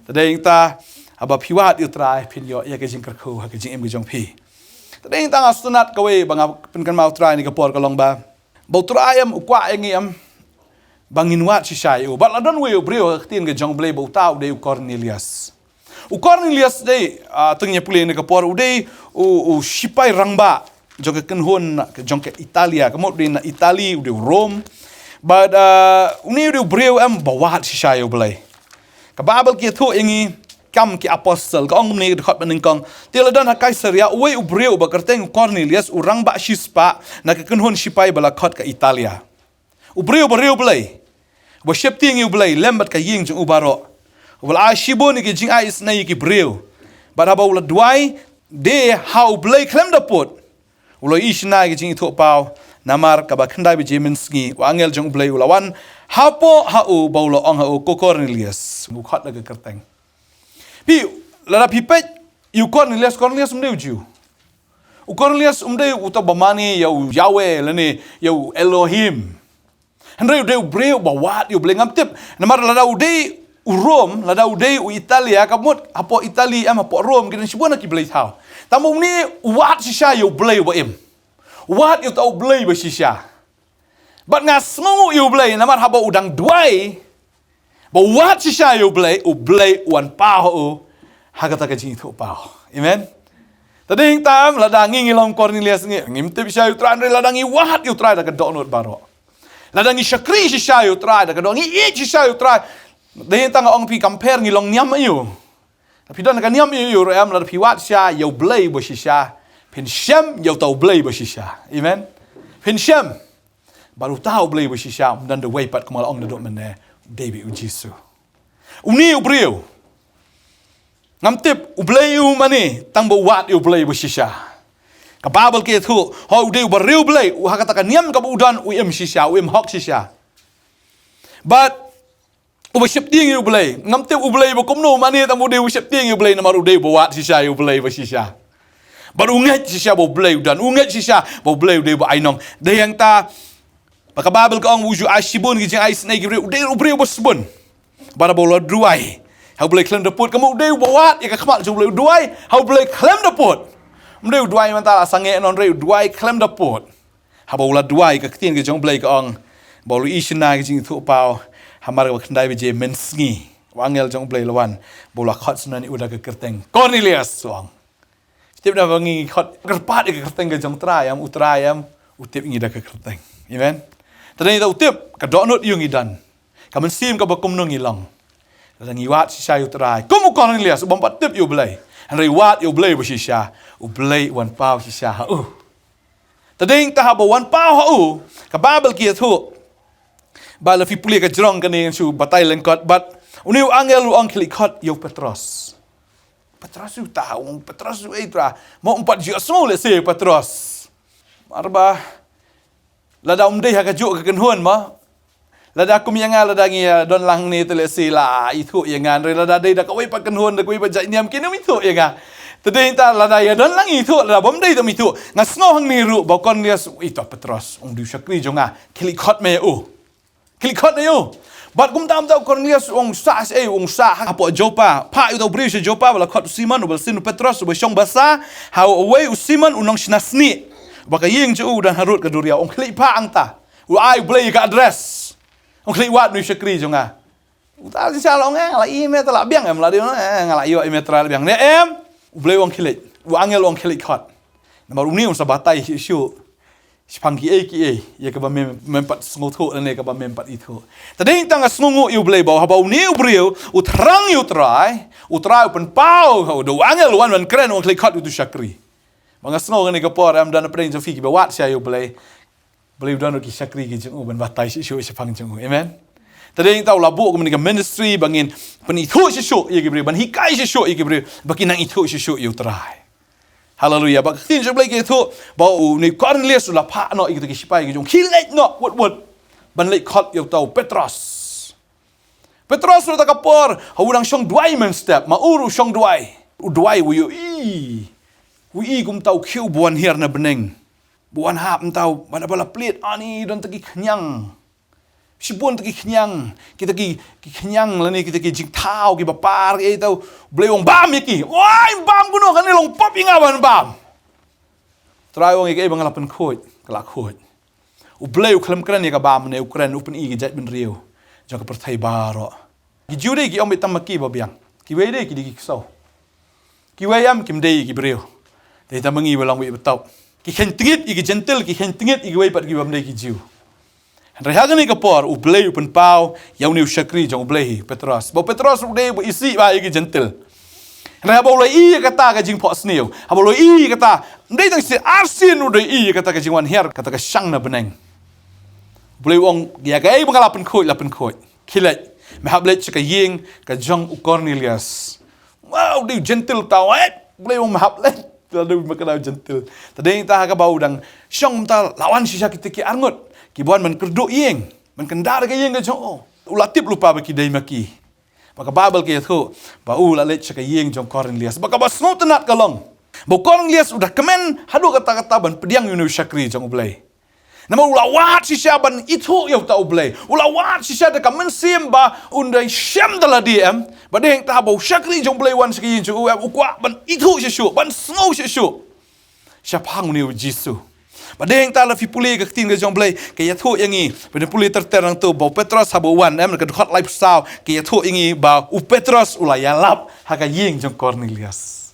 Te dei hangta haba phi wad ïa U Trai phin ïoh ïa ka jingkyrkhu ha ka jingim ka jong phi. Te dei tang nga sngewtynnat kawei ba nga pynkynmaw Trai ha kane ka por ka long ba, ba u Trai em u kwah ïa ngi em ba ngin wad shisha ïa u. Bad la don uwei u briew ha ka ktien ka jong u Blei ba uta u dei u Cornelius. U Cornelius dei, ah, tang ïa pule ha kane ka por, u dei u, u shipai rangbah jong ka kynhun, jong ka Italia, ka mut u dei na Italy, u dei u Rome. Bad, ah, une u dei u briew em ba wad shisha ïa u Blei. Ka Baibl ka ïathuh ïa ngi, Kam ki Apostol, ka ong kumne, ka dkhot ba nyngkong: Te la don ha Kaisaria uwei u briew ba kyrteng u Cornelius, u rangbah shispah na ka kynhun shipai ba la khot ka Italia. U briew ba riewblei, ba sheptieng ïa u Blei lem bad ka ïing jong u baroh, uba la ai shibun ïa ki jingai isynei ïa ki briew. Bad haba u la duwai de ha u Blei khlem da pud, u la ïohi shynna ïa ka jingithuhpaw. Namar kaba khyndai baje mynsngi u angel jong u Blei u la wan hapoh ha u, ba u la ong ha u, Ko Cornelius. U khot da ka kyrteng. Phi, lada phi peit ïa u Cornelius, Cornelius um dei u Jiw. U Cornelius um dei uta ba mane ïa u Yahweh lane ïa u Elohim. Hynrei u dei u briew ba wad ïa u Blei, ngam tip. Namar lada u dei u Rome, lada u dei u Italia, ka mut hapoh Italy em, hapoh Rome ki don shibun ki blei thaw. Tangba une u wad shisha ïa u Blei uba im. Wad ïa uta u Blei ba shisha. Bad nga sngewnguh ïa u Blei namar haba u dang duwai, ba wad shisha ïa u Blei, u Blei u wan paw ha u ha kata ka jingithuhpaw. Amen. Te dei tang lada ngi, ngi long Cornelius, ngi, ngim tip shisha ïa u Trai, hynrei lada ngi wad ïa u Trai da ka dohnud baroh, lada ngi shakri shisha ïa u Trai da ka doh, ngi ïeit shisha ïa u Trai, dei tang nga ong phi, compare, ngi long niam aïu? Phi don ka niam aïu ruh em, lada phi wad shisha ïa u Blei ba shisha, phin shem ïa uta u Blei ba shisha. Amen. Phin shem. Bad uta u Blei ba shisha um don da uwei pat, kumba la ong naduh mynne, u dei beit u Jisu. Une u briew, ngam tip u Blei u mane, tangba u wad ïa u Blei ba shisha. Ka Baibl ka ïathuh, ho, u dei uba riewblei, u ha kata ka niam kaba u don, u im shisha, u im hok shisha. Bad uba sheptieng ïa u Blei. Ngam tip u Blei ba kumno u mane, tangba u dei uba sheptieng ïa u Blei namar u dei uba wad shisha ïa u Blei ba shisha. Bad u ngeit shisha ba u Blei u don, u ngeit shisha ba u Blei u dei uba ainong. Dei hangta ba ka Baibl ka ong, u ju ai shibun ki jingai isynei ïa ki briew, u dei u briew ba sbun. Bad haba u la duwai ha u Blei khlem da pud, ka mut u dei uba wad ïa ka khmat jong u Blei, u duwai ha u Blei khlem da pud. Um dei u duwai mynta la sangeh noh, hynrei u duwai khlem da pud. Haba u la duwai, ka ktien ka jong u Blei ka ong ba u la ïohi shynna ka jingithuhpaw. Hamar kaba khyndai baje mynsngi u angel jong u Blei u la wan, ba u la khot sngewbha ïa u da ka kyrteng Cornelius, u ong. Tip, naba ngi khot kyrpad ïa ka kyrteng ka jong u Trai em, u Trai em u tip ïa ngi da ka kyrteng. Amen. Te dei tang u tip ka dohnud ïa u ngi don, ka mynsiem kaba kumno ngi long. Lada ngi wad shisha ïa u Trai kum u Cornelius, u bym pat tip ïa u Blei, hynrei wad ïa u Blei ba shisha, u Blei u wan paw shisha ha u. Te dei tang haba u wan paw ha u, ka Baibl ka ïathuh ba lada phi pule ka jrong kane, ngan shu batai lyngkot, bad une u angel u ong, khie leit khot ïa u Petros. Petros, uta u ong, Petros, uei Trai? Mo um pat ju sngew lehse Petros. Namar ba lada um dei ha kajuh ka kynhun mo, lada kum ïa nga, lada ngi ïa don lang ne te lehse la ithuh ïa nga, hynrei lada dei da kawei pat kynhun, da kawei pat jait niam, kin ym ithuh ïa nga. Te dei tang lada ïa don lang ithuh, lada bym dei te ym ithuh. Nga sngew hangne ruh ba u Cornelius, ito Petros, ong, u dei u shakri jong nga, khie leit khot me ïa u. Khie leit khot ïa u. Bad kumta kumta u Cornelius u ong sah, eh, u ong sah hapoh Joppa, phah ïa uta u briew sha Joppa ba la khot u Simon, uba la sien u Petros, uba shong basa ha uwei u Simon u nongshna snieh, ba ka ïing jong u u don harud ka duriaw. Ong khie leit phah hangta. U ai u Blei ka address. Ong khie leit wad une u shakri jong nga. Uta u shisha la ong, eh, nga la ïohi me, te la biang em, la dei, eh, nga la ïohi me Trai, la biang ne em. U Blei u ong khie leit, u angel u ong khie leit khot. Namar une un sa batai shisha shaphang kiei kiei ïa kaba mem, mem pat sngewthuh lane kaba mem pat ithuh. Te dei tang nga sngewnguh ïa u Blei ba haba une u briew u thrang ïa u Trai, u Trai u pynpaw ha u da u angel, u wan ban kren, u ong khie leit khot uta u shakri. Ba nga sngew kane ka por em, don hapdeng jong phi kiba wad shisha ïa u Blei. Blei u don ruh ki shakri ki jong u ban batai shisha shaphang jong u. Amen. Te dei tang u la buh kumne ka ministry ba ngin pynithuh shisha ïa ki briew, ban hikai shisha ïa ki briew ba kin nang ithuh shisha ïa u Trai. Haleluia. Ba ka ktien jong u Blei ka ïathuh ba une u Cornelius u la phah noh ïa kita ki shipai ki jong u, khie leit noh wut wut ban leit khot ïa uta u Petros. Petros ruh kata ka por, ha u dang shong duwai mynstep, ma u ruh u shong duwai. U duwai, u ïohi, u ïohi kumta u khiew ba wan hiar na bneng, ba wan hap mynta, ba la, ba la plied, ani, don kita ki khñiang. Shibun kita ki khñiang, kita ki, ki khñiang lane kita ki jingthaw kiba par, eh, thaw. U Blei u ong bam ïa ki. Wai, bam kumno, kane long pop ïa nga ban bam. Trai u ong ïa kaei ba nga la pynkhuid, ka la khuid. U Blei u khlem kren ïa ka bam ne u kren, u pyni ïa ki jaitbynriew jong ka pyrthei baroh. Ki Jiw de ki ong beit tam ma ki ba biang. Kiwei de ki dei ki ksew. Kiwei em kim dei ki briew. Dei tam ma ngi ba long beit ba tau. Ki kheiñ tngit ïa ki Jentil, ki kheiñ tngit ïa kiwei pat ki bym dei ki Jiw. Hynrei ha kane ka por u Blei u pynpaw ïa une u shakri jong u Blei hi, Petros. Ba u Petros u dei ba isih ba ïa ki Jentil. Hynrei haba u la ïohi ïa kata ka jingphohsniew, haba u la ïohi ïa kata, ym dei tang sien, arsien u dei ïohi ïa kata ka jingwan hiar, kata ka shang na bneng. U Blei u ong ïa kaei ba nga la pynkhuid, la pynkhuid. Khie leit, me hap leit sha ka ïing ka jong u Kornelius. Wow, dei u Jentil tau, eh? U Blei u ong me hap leit. Te la dei ma kane u Jentil. Te dei ta ha kaba u dang shong mynta la wan shisha kita ki arngut. Ki ba wan ban kyrduh ïing, ban kyndar ka ïing ka jong u. U la tip lypa ba ki dei ma ki. Ba ka Baibl ka ïathuh ba u la leit sha ka ïing jong Kornelius. Ba kaba sngewtynnat ka long ba u Kornelius u da kmen haduh katta katta ban pdiang ïa une u shakri jong u Blei. Namar u la wad shisha ban ithuh ïa uta u Blei. U la wad shisha da ka mynsiem ba un da shem da lade em. Ba dei ta ba u shakri jong u Blei wan sha ka ïing jong u em, u kwah ban ithuh shuh shuh, ban sngew shuh shuh shaphang une u Jisu. Ba dei ta, la phi pule ka ktien ka jong u Blei, ka ïathuh ïa ngi. Ba dei pule ter ter nangtu ba u Petros haba u wan em, ka dkhot laiphew saw, ka ïathuh ïa ngi ba u Petros u la ïalap ha ka ïing jong u Kornelius.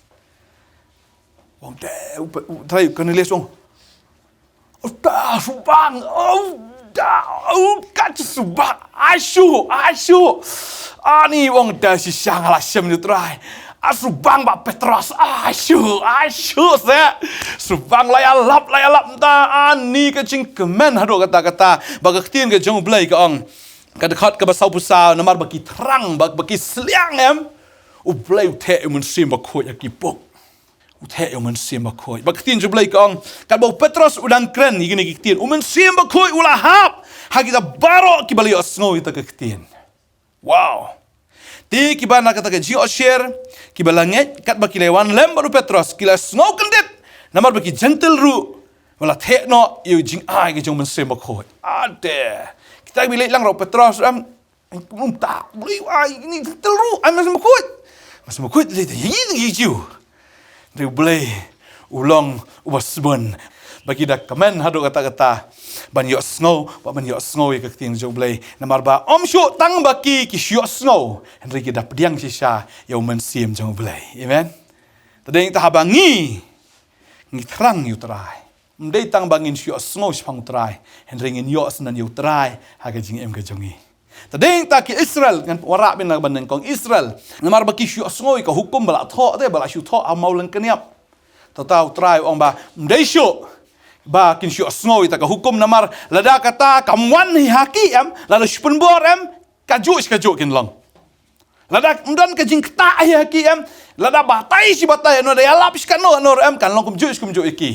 Ong te, u Pe-, u Trai, u Kornelius ong, "Uta, subang, uta, u kat subang, ashu, ashu." Ani ong te, "Shisha nga la shem ïa u Trai. A subang ba Petros, ashu, ashu se. Subang la ïalap, la ïalap mynta." Ani ka jingkmen haduh katta katta. Ba ka ktien ka jong u Blei ka ong, ka dkhot kaba sawphew saw, namar ba ki thrang, ba, ba ki sliang em, u Blei u theh ïa u Mynsiem Bakhuid ha ki puk. U theh ïa u Mynsiem Bakhuid. Ba ka ktien jong u Blei ka ong, katba u Petros u dang kren ïa kine ki ktien, u Mynsiem Bakhuid u la hap ha kita baroh kiba la ïohsngew ïa kata ka ktien. Wow. Te kiba na kata ka jingïohsher, kiba la ngeit katba ki la wan lem bad u Petros, ki la sngew kyndit namar ba ki Jentil ruh ba la theh noh ïa u jingai ka jong u Mynsiem Bakhuid. Ade. Kita kiba leit lang ruh u Petros em, Kum ta, Blei, ai, ini Jentil ruh, ai, Mynsiem Bakhuid. Mynsiem Bakhuid, lei te, yi, yi, jiw. Te u Blei u long uba sbun. Ba ki da kmen haduh katta katta ban ïohsngew, ba ban ïohsngew ïa ka ktien jong u Blei. Namar ba ym shuh tang ba ki, ki shu ïohsngew, hynrei ki da pdiang shisha ïa u Mynsiem jong u Blei. Amen. Te dei ta haba ngi, ngi thrang ïa u Trai. Ym dei tang ba ngin shu ïohsngew shaphang u Trai, hynrei ngin ïohsngew ïa u Trai ha ka jingim ka jong ngi. Te dei ta ki Israel, ngan wanrah biang na ka bynta kong Israel. Namar ba ki shu ïohsngew ïa ka hukum ba la thoh te, ba la shu thoh ha maw lyngkniap. Te ta u Trai u ong ba ym dei shuh ba kin shu ïohsngew ïa ta ka hukum, namar lada kata kam wan hi ha ki em, lada shu pynbor em, kajuh kajuh kin long. Lada ym don ka jingktah hi ha ki em, lada batai shi batai, no da ïalap shi kano, no em, kan long kumjuh shi kumjuh ïa ki.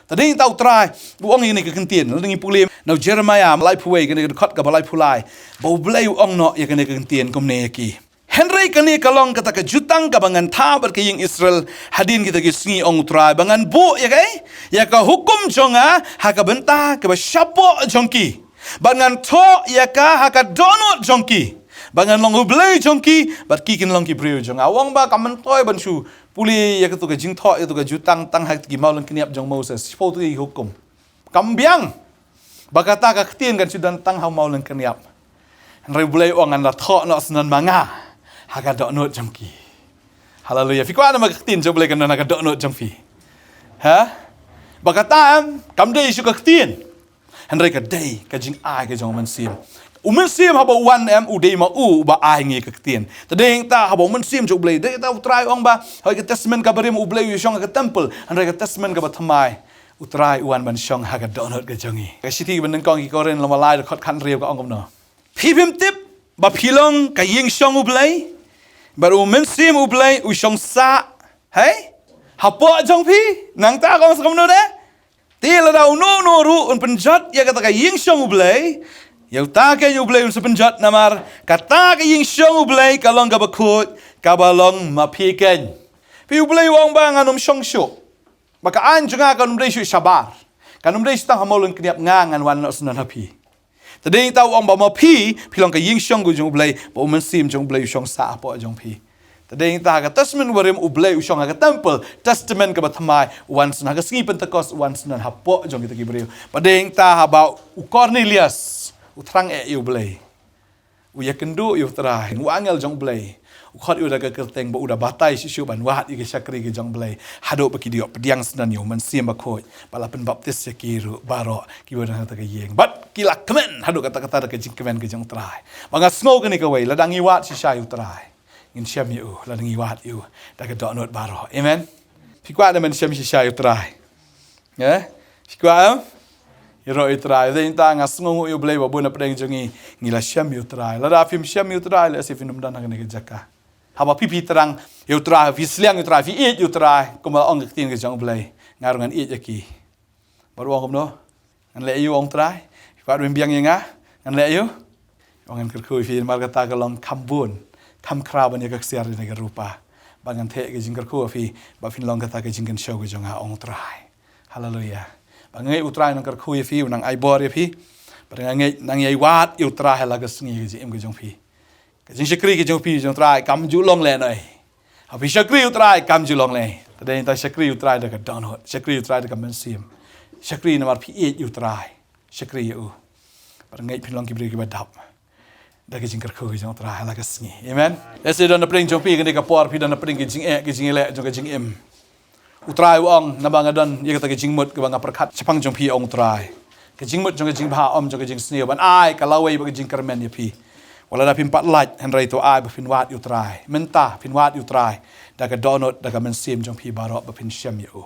Te dei ta u Trai u ong ïa kane ka kyntien, lada ngi pule na u Jeremiah laiphew wei, kane ka dkhot kaba laiphew lai, ba u Blei u ong noh ïa kane ka kyntien kumne ïa ki. Hynrei kane ka long kata ka jutang kaba ngan thaw bad ka ïing Israel hadien kita ki sngi, ong u Trai, ba ngan buh ïa ka, ïa ka hukum jong nga ha ka bynta kaba shapoh jong ki. Bad ngan thoh ïa ka ha ka dohnud jong ki. Bad ngan long u Blei jong ki, bad ki kin long ki briew jong nga. U ong ba kam myntoi ban shu pule ïa katu ka jingthoh, ïa katu ka jutang tang ha ki maw lyngkniap jong Moses. Shiphew tu ki hukum. Kam biang ba kata ka ktien kan shu don tang ha maw lyngkniap. Hynrei u Blei u ong ngan la thoh noh sngewbha ma nga ha ka dohnud jong ki. Haleluia. Phi kwah ne em ba ka ktien jong u Blei kan don ha ka dohnud jong phi? Ha? Ba kata em, kam dei shu ka ktien. Hynrei ka dei ka jingai ka jong u Mynsiem. U Mynsiem haba u wan em, u dei ma u uba ai ngi ka ktien. Te dei ta haba u Mynsiem jong u Blei, dei ta u Trai u ong ba, hoi ka testament kaba rim u Blei u shong ha ka temple, hynrei ka testament kaba thymmai u Trai u wan ban shong ha ka dohnud ka jong ngi. Ka shithi ba nyngkong ki Korinth lynnong ba lai dkhot khathynriew ka ong kumno? Phi phim tip ba phi long ka ïing shong u Blei, bad u Mynsiem u Blei u shong sah, hei, hapoh jong phi? Nangta ka ong sa kumno de? Te lada uno uno ruh un pynjot ïa kata ka ïing shong u Blei, ïa uta keiñ u Blei un sa pynjot, namar kata ka ïing shong u Blei ka long kaba khuid, kaba long ma phi keiñ. Phi, u Blei u ong ba ngan ym shong shuh. Ba ka aiñ jong nga kan ym dei shuh shabar. Kan ym dei shuh tang ha maw lyngkniap, nga ngan wan noh sngewbha ha phi. Te dei ta u ong ba ma phi, phi long ka ïing shong ka jong u Blei, ba u Mynsiem jong u Blei u shong sah hapoh jong phi. Te dei ta ha ka Testament Barim U Blei u shong ha ka temple, Testament kaba thymmai u wan shen ha ka sngi Pentekost u wan shen hapoh jong kita ki briew. Ba dei ta haba u Cornelius u thrang eh ïa U Blei. U ïakynduh ïa U Trai, u angel jong U Blei. U khot ïa u da ka kyrteng ba u da batai shisha ban wad ïa ka shakri ka jong U Blei. Haduh ba ki da ïoh pdiang shen ïa U Mynsiem Bakhuid. Ba la pynbaptis ïa ki ruh baroh kiba don ha kata ka ïing. Bad ki la kmen haduh katta katta da ka jingkmen ka jong U Trai. Ba nga sngew kane kawei, lada ngi wad shisha ïa U Trai, ngin shem ïa u, lada ngi wad ïa u da ka dohnud baroh. Amen. Phi kwah ne em ban shem shisha ïa U Trai? Eh? Phi kwah em? Ïaroh ïa U Trai. Te ynda nga sngewnguh ïa U Blei ba bun na pdeng jong ngi, ngi la shem ïa U Trai. Lada phim shem ïa U Trai, lehse phin ym don ha kane ka jaka. Haba phi, phi thrang ïa U Trai, phi sliang ïa U Trai, phi ïeit ïa U Trai, kumba ong ka ktien ka jong U Blei, nga ruh ngan ïeit ïa ki. Bad u ong kumno? Ngan leh aïu, ong Trai? Phi kwah ban biang ïa nga? Ngan leh aïu? Ong ngan kyrkhu ïa phi, namar kata ka long kham bun, kham khraw ban ïa ka ksiar ïa ka rupa. Bad ngan theh ka jingkyrkhu ïa phi, ba phin long kata ka jingkynshew ka jong nga, ong Trai. Haleluia. Ba nga ngeit U Trai u nang kyrkhu ïa phi, u nang ai bor ïa phi. Bad nga ngeit u nang ïai wad ïa U Trai ha la ka sngi ka jingim ka jong phi. Ka jingshakri ka jong phi jong U Trai kam ju long lehnoh. Haba phi shakri U Trai kam ju long lehnoh. Te dei ta shakri U Trai da ka dohnud, shakri U Trai da ka mynsiem. Shakri namar phi ïeit ïa U Trai. Shakri ïa u. Bad ngeit phin long ki briew kiba dap da ka jingkyrkhu ka jong U Trai ha la ka sngi. Amen. Lehse don na pdeng jong phi kane ka por, phi don na pdeng ka jingeh, ka jingeh leh jong ka jingim. U Trai u ong, naba nga don ïa kata ka jingmut kaba nga pyrkhat shaphang jong phi, ong U Trai. Ka jingmut jong ka jingbha, ym jong ka jingsniew, ban ai ka lawei bad ka jingkyrmen ïa phi. Wat lada phim pat lait, hynrei to ai ba phin wad ïa U Trai. Mynta phin wad ïa U Trai da ka dohnud, da ka mynsiem jong phi baroh, ba phin shem ïa u.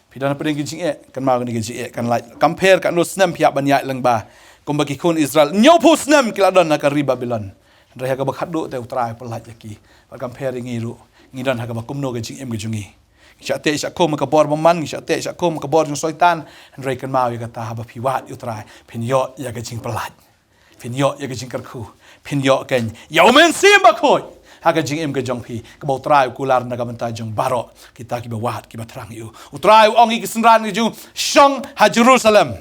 Phi don na pdeng ka jingeh, kynmaw kane ka jingeh kan lait. Kam pher katno snem phi hap ban ïaid lyngba. Kumba ki khun Israel, hynñiewphew snem ki la don ha ka ri Babilon. Hynrei ha kaba khatduh te U Trai u pyllait ïa ki. Bad kam pher ïa ngi ruh, ngi don ha kaba kumno ka jingim ka jong ngi. Ngi shah teh shah khum ha ka bor bymman, ngi shah teh shah khum ha ka bor jong Soitan. Hynrei kynmaw ïa kata, haba phi wad ïa U Trai, phin ïoh ïa ka jingpyllait. Phin ïoh ïa ka jingkyrkhu. Phin ïoh kein ïa U Mynsiem Bakhuid ha ka jingim ka jong phi, kaba U Trai u kular na ka bynta jong baroh kita kiba wad, kiba thrang ïa u. U Trai u ong ïa ki synran ka jong u, shong ha Jerusalem.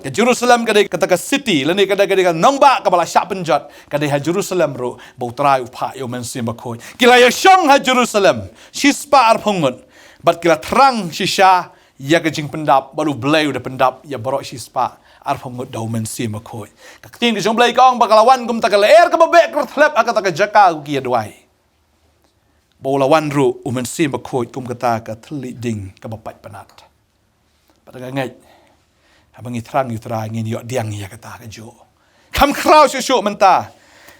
Ka Jerusalem ka dei kata ka city, lane ka dei, ka dei ka nongbah kaba la shah pynjot. Ka dei ha Jerusalem ruh ba U Trai u phah ïa U Mynsiem Bakhuid. Ki la ïashong ha Jerusalem shispah arphew ngut, bad ki la thrang shisha ïa ka jingpyndap, bad U Blei u da pyndap ïa baroh shispah arphew ngut da U Mynsiem Bakhuid. Ka ktien ka jong U Blei ka ong ba ka la wan kum kata ka lyer kaba beh kyrthlep ha kata ka jaka, ko ki ïa duwai. Ba u la wan ruh U Mynsiem Bakhuid kum kata ka thylliej ding kaba pait pynat. Bad nga ngeit, haba ngi thrang ïa U Trai, ngin ïoh pdiang ïa kata kajuh. Kham khraw shuh shuh mynta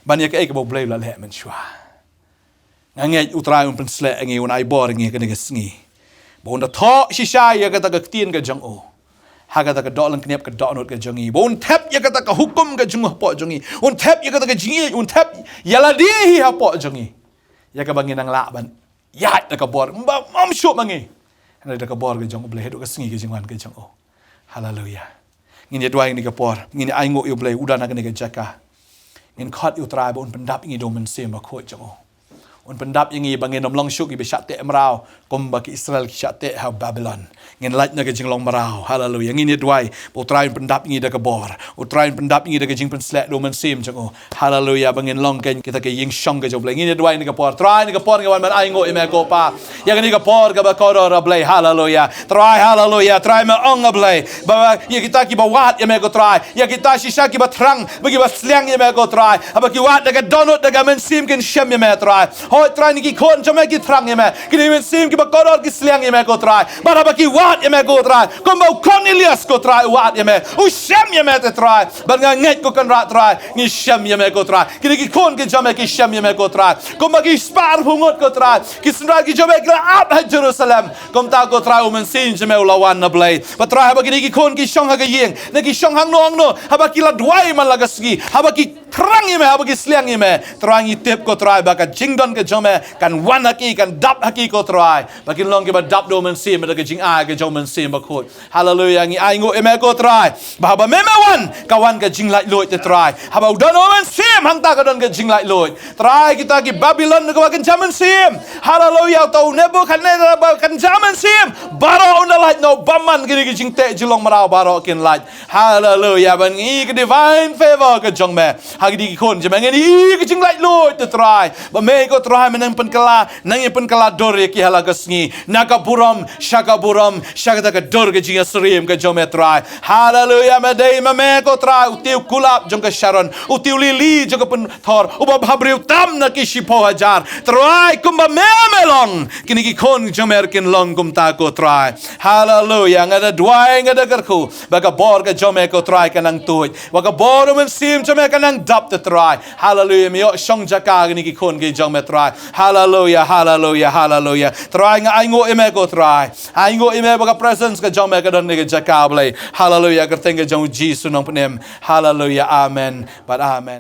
ban ïa kaei kaba U Blei u la leh mynshuwa. Nga ngeit U Trai un pynsleh ïa ngi, un ai bor ïa ngi ha kane ka sngi, ba un da thoh shisha ïa kata ka ktien ka jong u ha kata ka dohlyngkniap, ka dohnud ka jong ngi. Ba un thep ïa kata ka hukum ka jong u hapoh jong ngi. Un thep ïa kata ka jingïeit, un thep ïa lade hi hapoh jong ngi, ïa kaba ngin nang lah ban ïaid da ka bor, ym ba, ym shuh ma ngi, hynrei da ka bor ka jong U Blei haduh ka sngi ka jingwan ka jong u. Haleluia. Ngin ïa duwai ha kane ka por, ngin ïa ainguh ïa U Blei, u don ha kane ka jaka. Ngin khot ïa U Trai ba un pyndap ïa ngi da U Mynsiem Bakhuid jong u. Un pyndap ïa ngi ba ngin ym long shuh kiba shah teh mraw kumba ki Israel ki shah teh ha Babilon. Ngin lait na ka jinglong mraw. Haleluia. Ngin ïa duwai ba U Trai un pyndap ïa ngi da ka bor. U Trai un pyndap ïa ngi da ka jingpynsleh da U Mynsiem jong u. Haleluia. Ba ngin long kein kita ki ïingshong ka jong U Blei. Ngin ïa duwai ha kane ka por. Trai, ha kane ka por ngi wan ban ainguh ïa me ko Pa ïa kane ka por kaba kordor, A Blei. Haleluia. Trai, haleluia. Trai, me ong, A Blei, ba ïa kita kiba wad ïa me ko Trai, ïa kita shisha kiba thrang, ba kiba sliang ïa me ko Trai, haba ki wad da ka dohnud, da ka mynsiem, kin shem ïa me Trai. Hooid Trai, kine ki khun jong me ki thrang ïa me, kine ki mynsiem kiba kordor ki sliang ïa me ko Trai. Bad haba ki wad ïa me ko Trai, kumba u Cornelius ko Trai u wad ïa me, u shem ïa me te Trai. Bad nga ngeit ko Kynrad Trai, ngi shem ïa me ko Trai. Kine ki khun ki jong me ki shem ïa me ko Trai. Kumba ki spah arphew ngut ko Trai, ki synran ki jong me ki la ap ha Jerusalem, kumta ko Trai, U Mynsiem jong me u la wan, A Blei. Bad Trai, haba kine ki khun ki shong ha ka ïing, ne ki shong hangno hangno, haba ki la duwai man la ka sngi, haba ki thrang ïa me, haba ki sliang ïa me, Trai, ngi tip ko Trai ba ka jingdon ka jong me kan wan ha ki, kan dap ha ki ko Trai, ba kin long kiba dap da U Mynsiem, da ka jingai ka jong U Mynsiem Bakhuid. Haleluia. Ngi ainguh ïa me ko Trai, ba haba me me wan, ka wan ka jinglaitluid te Trai. Haba u don U Mynsiem, hangta ka don ka jinglaitluid. Trai, kita ki Babilon ka ba kynja mynsiem. Haleluia. Uta u Nebukhadnessar ba kynja mynsiem, baroh un da lait noh, bymman kine ki jingteh jinglong mraw baroh kin lait. Haleluia. Ban ngi ka divine favor ka jong me ha kine ki khun jong me, ngin ïoh ka jinglaitluid te Trai. Ba me ko Trai Trai, me nang pynkylla, nang ïa pynkylla dur ïa ki ha la ka sngi. Na ka burom sha ka burom, sha kata ka dur ka jingïasyriem ka jong me Trai. Haleluya, me dei ma me ko Trai, u tiew kulap jong ka Sharon, u tiew lili jong ka pynthor, uba bhabriew tam na ki shiphew hajar. Trai, kumba me me long, kine ki khun jong me ruh kin long kumta ko Trai. Haleluya, nga da duwai, nga da kyrkhu ba ka bor ka jong me ko Trai ka nang tuid, ba ka bor u Mynsiem jong me ka nang dap te Trai. Haleluya, me ïoh shong jaka kine ki khun ki jong me Trai. Haleluya, haleluya, haleluya. Trai, nga ainguh ïa me ko Trai. Ainguh ïa me ba ka presence ka jong me ka don ha kane ka jaka Blei. Haleluya, kyrteng ka jong u Jisu Nongpynim. Haleluya, amen bad amen.